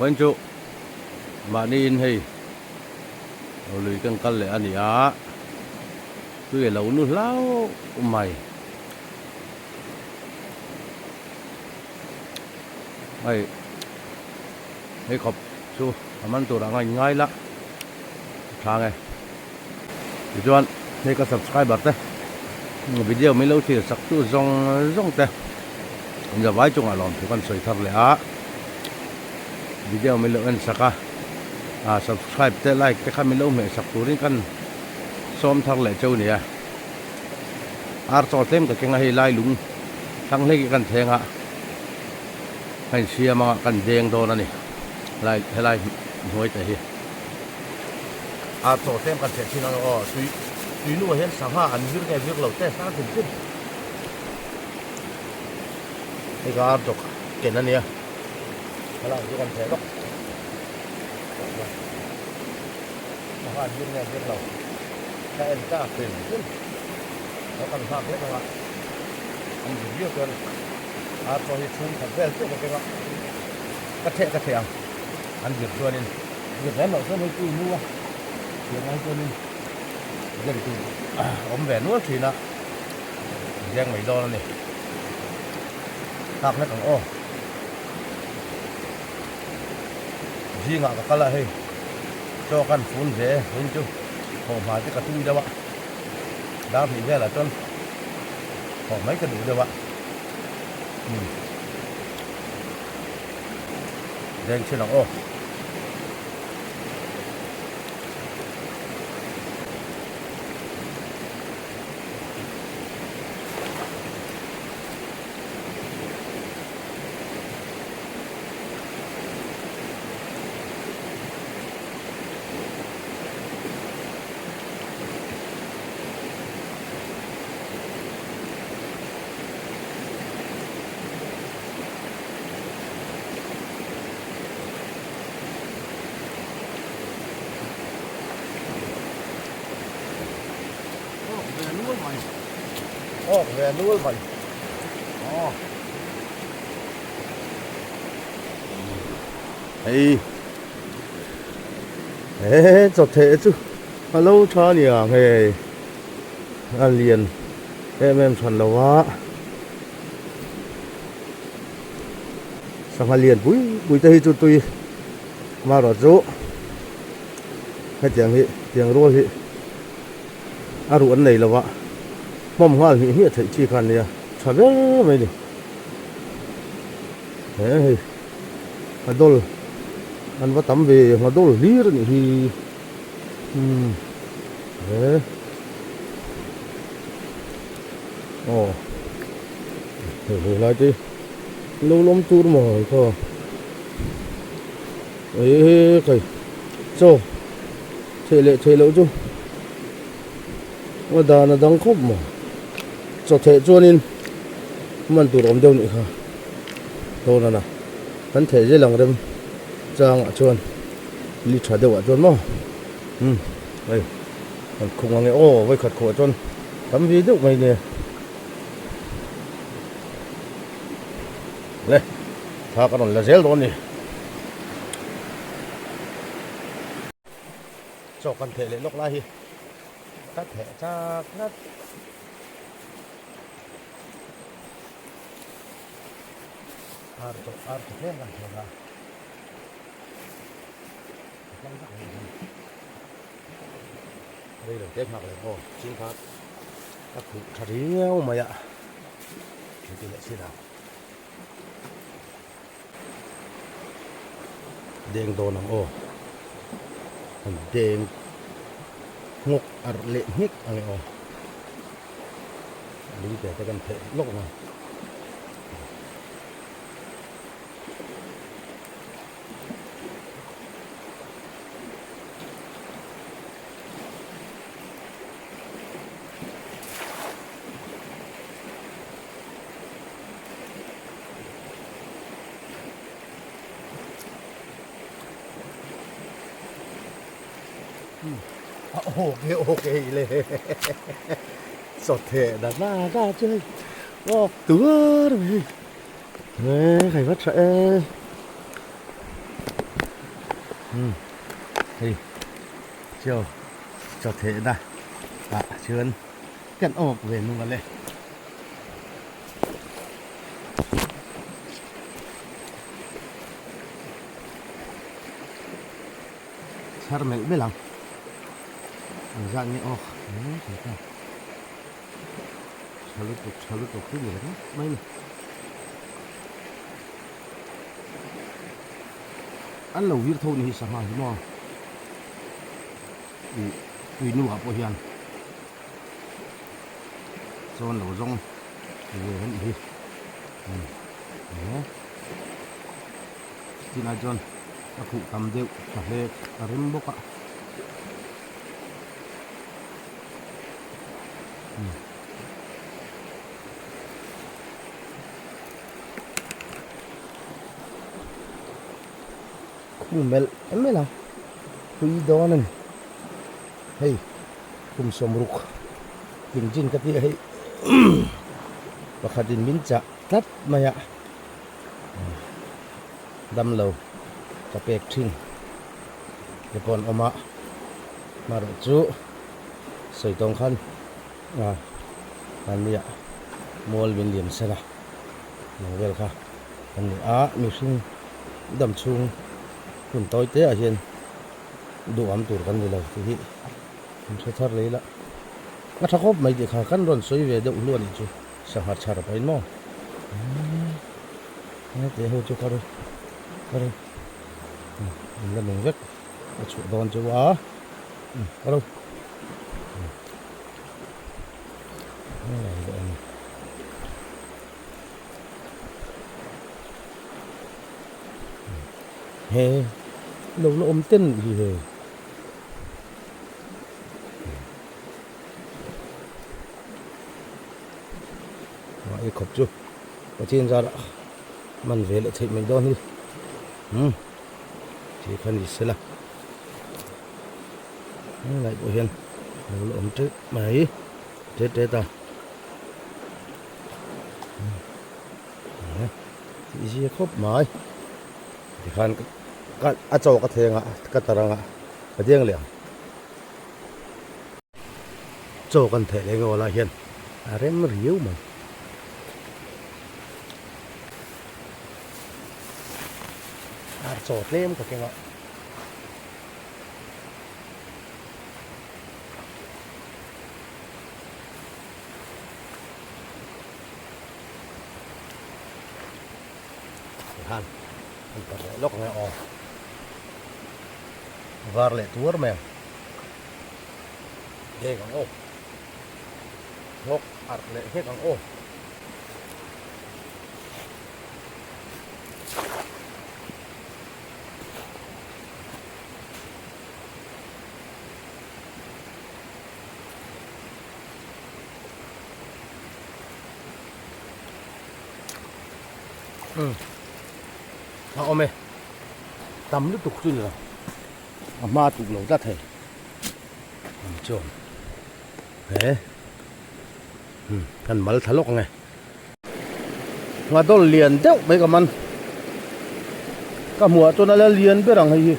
Vawiin chu mahniin hei lui kan kal leh a ni a, tui a lo nu hlauh mai. Hei hei khawp chu a man tur ang a in ngai la a tha nge. Tichuan hei ka subscriber te video min lo thlir sak tu zawng zawng te an zavai chungah lawm thu kan sawi thar leh a video min lo en sak a ah subscribe te like te kha min lo hmeh sak turin kan sawm thar leh cheu nia ar chaw tlem ka keng a hei lai lung thlang hlek hi kan thleng a ka insiam anga kan deng dawn a ni lai helai hnuai te hi. A chaw tlem kan theh thin ang aw tui tui nu ah hian sangha an vir nge vir lo te sang hrim hrim hei ka ar dawk ken ania helai chu kan theh lawk sangha an vir nge vir lo ka en ta hrim hrim lo kan nghak hlek anga an vir viau chuan ar chaw hi chhung khat vel chiah ka keng a ka theh ka theh ang an vir chuanin. Vir lem loh chuan hei tui nu a tiang ai chuanin zeng tur awm ve nual thin a zeng mai dawn a ni nghak hlek ang aw zingah ka kal a hei chaw kan fun ve in chu thawhhma te ka tum deuh a dar hnih velah chuan thawh mai ka duh deuh a umm. Deng chin ang aw. Awk ve nual mai awk ve nual mai aw hei he chawtheh chu a lo tha a niang hei a lian em em than lo a. Sangha lian pui pui te hi chu tui marawh chu hetiang hi tiang rual hi a ruh an nei lo a hmawm nghal hnih hnih a theih chi kha an nia tha ber mai a ni he hei nghadawl an va tam ve nghadawl hlir a nih hi umm he aw. Hei hei lai te lo lawm tur maw kha eee kai chaw theih leh theih loh chu a dan a dang khawp maw chaw theh chuanin man tur awm deuh nih kha dawn ana kan theh zel ang rem changah chuan li tha deuhah chuan maw umm hei kan khung ange aw vawikhat khuah chuan tam ve deuh mai nia. Le thla ka rawn la zel dawn a ni chaw kan theh leh lawk lai hi ka theh chak tlat ar chaw ar chaw tlem kan theh a rei lo te nghak leh aw ching kha A khuh tha riau mai a, thil ti leh chin ang. Deng dawn ang aw. Han deng nghawk arh leh nghek ang e aw. Lungte te kan theh lawk ang a. A awk e awk e le chawtheh na na na chu hei awk tuar mai hei he kai va tha e umm hei chaw chawtheh na ah chuan kan awk ve nung ale. Chhar melh melh ang. Ang zat nge aw Tha lutuk tha lutuk hi ni ringawt mai ni. An lo vir tho ni hi sangha hi maw. Ih tui nu ah pawh hian chawn lo zawng ve an ni hi. Chinai chuan a khuh tam deuh tha hle a rem bawk a. Khum melh melh a pui dawn a ni. Hei kum sawmruk tling chin ka tih a hei pakhatin min chah tlat mai a. Damlo ka pek thin te pawh an awm a hmarawh chu sawi tawng khan ah mahnia mual min liam sen a ang vel kha a ni a mihring dam chhung hun tawi te ah hian duham tur kan ni lo tih hi an hre thar leh ila a tha khawp mai tih kha kan rawn sawi ve deuh hluah a nih chu. Sangha chhar pahin maw umm he ho chu ka ru ka ru an la nung vek a chhuah dawn chu a umm ka ru he lo la awm ten hi hei. Mahni khawp chu Pathian zar ah man ve leh theih mai dawn hi umm thil kha ni sela helai pawh hian lo la awm teuh mai tet tet a tih zia khawp mai tikhan ka a chaw ka thleng a ka tar anga ka deng leh ang. Chaw kan theih leh ngaw lai hian a rem riau mai. Ar chaw tlem ka keng a. Tikhan an pawt leh lawk ang e aw. Var leh tuar mai ang. Deng ang aw. Nghawk arh leh nghek ang aw. Umm a awm e tam lutuk chu ni lo. A hma tuk lo tlat hei an chuan he kan mal thla lawk ang e nghadol lian deuh mai ka man ka hmuh ah chuan a la lian ber ang hei hi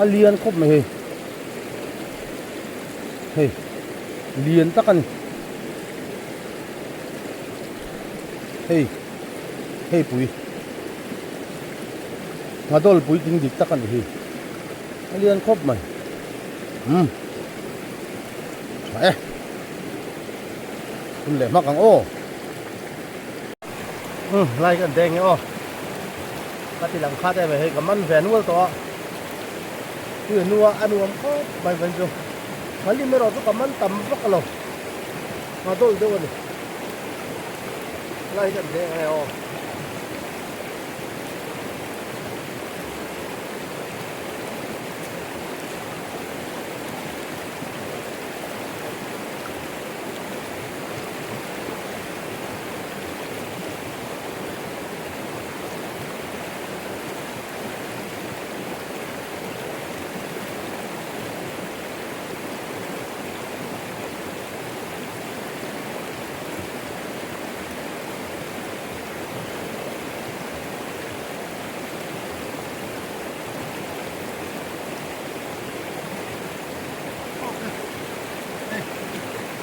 a lian khawp mai hei hei lian tak a ni hei hei pui. Nghadol puitling dik tak a ni hi. A lian khawp mai. Umm. Tha e. Hun leh hmak ang aw. Umm lai kan deng e aw. Ka ti lang khat em hei ka man ve nual tawh a. Tui hnua a nuam khawp mai van chu. Nghalim erawh chu ka man tam vak lo. Nghadol deuh a ni. Lai kan deng e aw.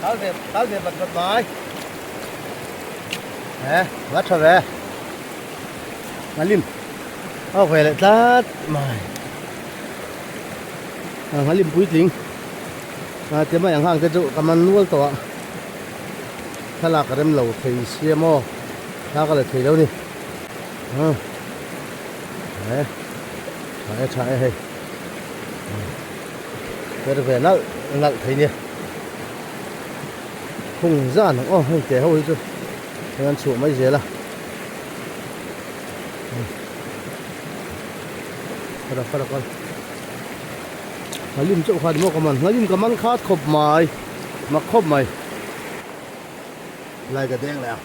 Tal ve tal ve bat bat mai. He, va tha ve. Ngalim. Au ve leh tlat mai. A ngalim puitling. A te mai ang hang te chu ka man nual tawh a. Thlalak a rem lo thei sia maw. Thla ka la thei lo ni. He, tha e tha e hei. Ber ve nalh nalh thei nia. Khung zan ang aw hei te ho hi chu hei an chhuah mai zel a. Kala kala kal. Nghalim chauh kha ni maw ka man nghalim ka man khat khawp mai mak khawp mai. Lai ka deng leh ang.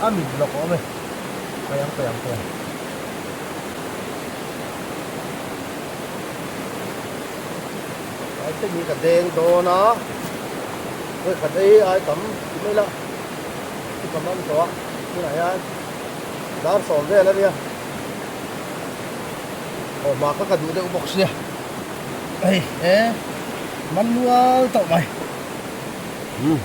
A mit lawk awm e paiang paiang paiang. Ai te hi ka deng dawn a vawi khat ei ai tam ti mai la chu ka man tawh a tunah hian dar sawm vel a nia aw mah kha ka duh deuh bawk sia hei e man nual tawh mai umm.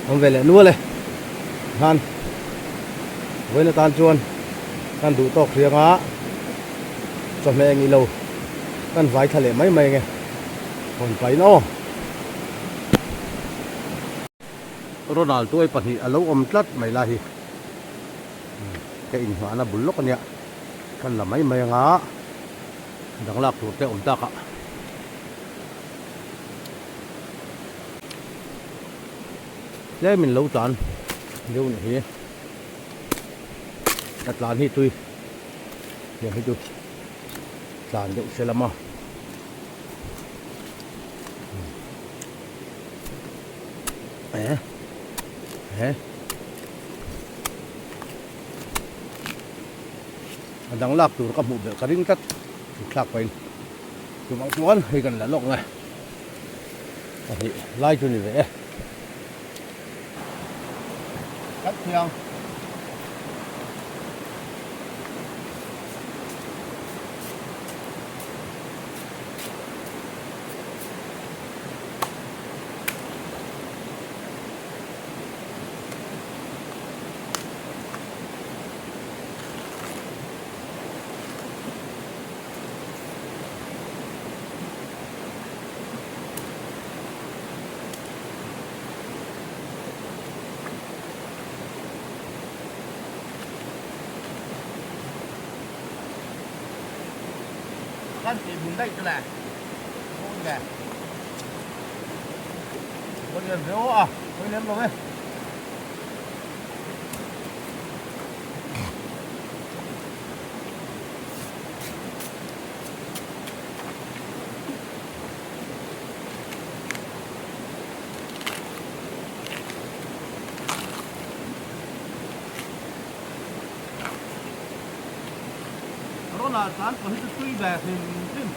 Awm ve leh nual e khan vawiin atan chuan kan duh tawk hriang a chawhmeh eng ilo kan vai thla leh mai mai ang e hawn pahin aw. Ronald tuai pahnih a lo awm tlat mai lai hi ka inngahna bul lawk ania kan la mai mai anga dang lak tur te awm tak ah. Tlem in lo tlan deuh nih hi a tlan hi tui tiang hi chu tlan deuh se lama eh eh a dang lak tur ka hmuh belh ka ring tlat thlak pahin. Chuvang chuan hei kan la lawk nge pahnih lai chu ni ve e. Kan thiang. Kan tih bun daih chu le Pawn ve Pawn lian ve aw a pawi lem lo e. Rawn ah tlan pawh hi chu tui ve hrim hrim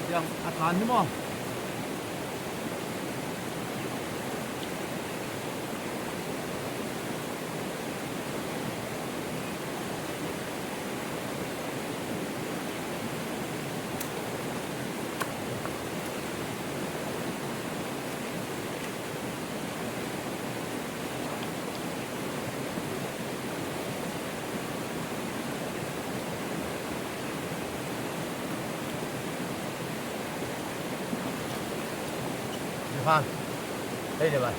tiang a tlan hi maw. khan hei ni mai.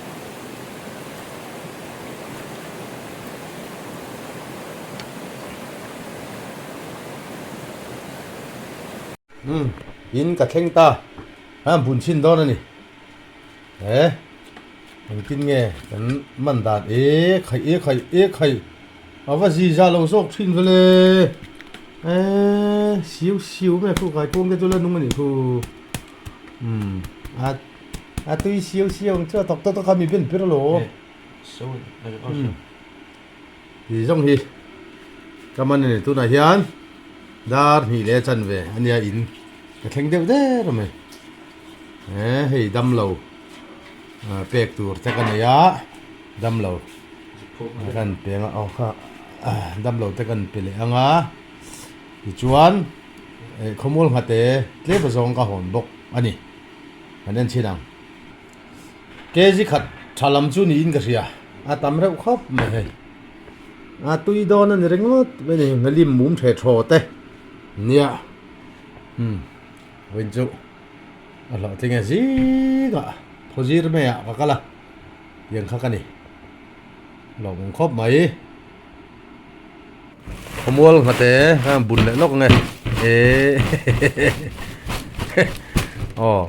Umm in ka thleng ta a bun chhin dawn a ni he engtin nge kan man dan e khaih e khaih e khaih a va zi za lo zawk thin vele eee siu siu mai a khu kai kuang te chu la nung a nih khu umm a a tui siu siu ang chu a tawk tawk tawk kha mi ben pir alo umm. Tih zawng hi ka man a ni. Tunah hian dar hnih leh chanve a nia in ka thleng deuh der a mai. He hei damlo pek tur te ka nei a, damlo kan pe ang a aw kha damlo te kan pe leh ang a tichuan khawmual nghate tlem azawng ka hawn bawk a ni. Kan en chhin ang. Kg khat tha lam chu niin ka hria, a tam reuh khawp mai hei. A tui dawn a ni ringawt mai ni, nghalim mum the thaw te nia umm vawiin chu a hlawhtling e zingah thaw zir maiah ka kal a tiang kha ka ni hlawhawm khawp mai. Khawmual nghate a bun leh lawk ang e eehh aw.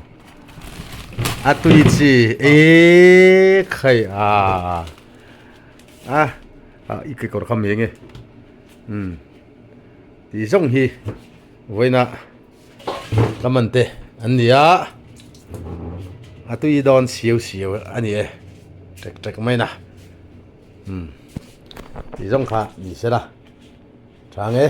A tui chi e khai a a a i kekawr kha mai ange umm tih zawng hi vawiina ka man te an ni a a tui dawn siau siau a ni e ṭek ṭek mai na umm tih zawng kha ni se la ṭha ang e.